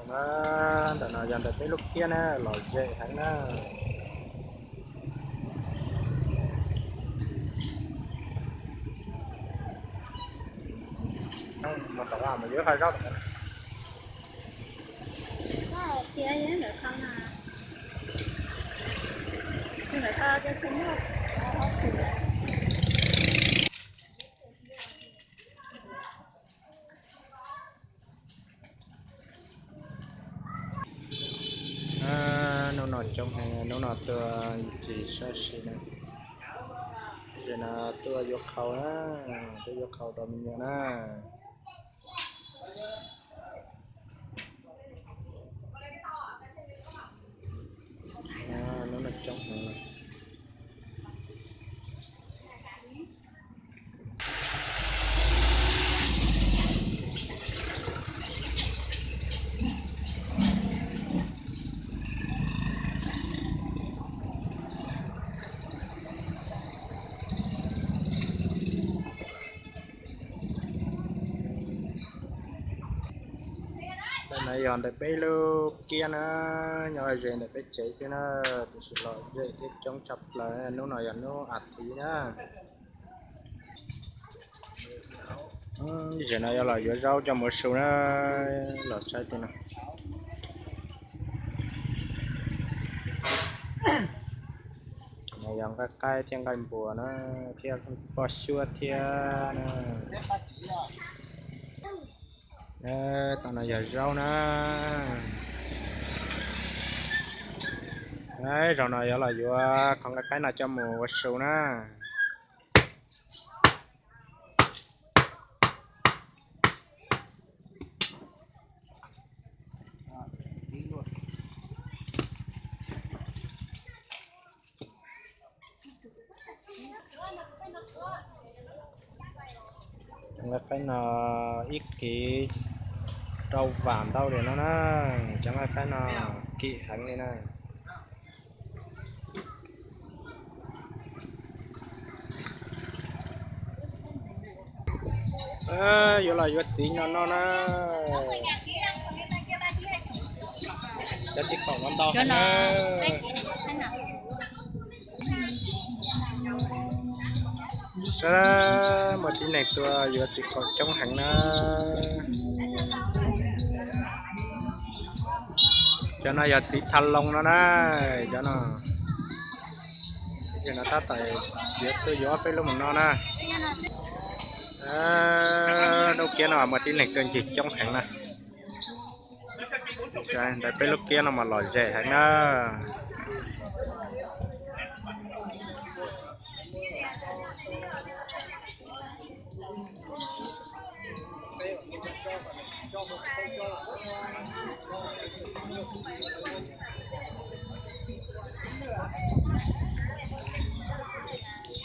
Ntawm no yog ntawm peb lub kiab na, lom zem heev na. Mus tom mus yuav qhov zaub. Hnub no coob heev, hnub no tuaj ntsis sab si na. Ces no tuaj yuav qhau na, tuaj yuav qhau rau me nyuam na. Hnub no coob heev. Ntawm no yog ntawm peb lub kiab na, nyob ze ntawm peb tsev xwb na, tiam sis lom zem thiab coob tshaj plaws. Hnub no yog hnub as thiv na. Zem no yuav los yuav zaub coj mus su na, los saib tej no. No yog nqaij qaib thiab nqaij npuas na, thiab poj xyuab thiab na. Tam no yog zaub na. Zaum no yuav los yuav qhov nqaij qaib no coj mus ua su na. Nqaij qaib no ib kiv rau vam ntau li no na, cov nqaij qaib no kim heev li na. Yuav los yuav txiv no no na. Cov txiv qaum no ntau heev na. Saib muaj tib neeg tuaj yuav txiv qaum coob heev na. Cov no yog txiv tha loo no na, cov no. Ces no tab tom yuav tuaj yuav peb lub mus no na. Lub kiab no muaj tib neeg tuaj ncig coob heev na. Ntawm peb lub kiab no mas lom zem heev na.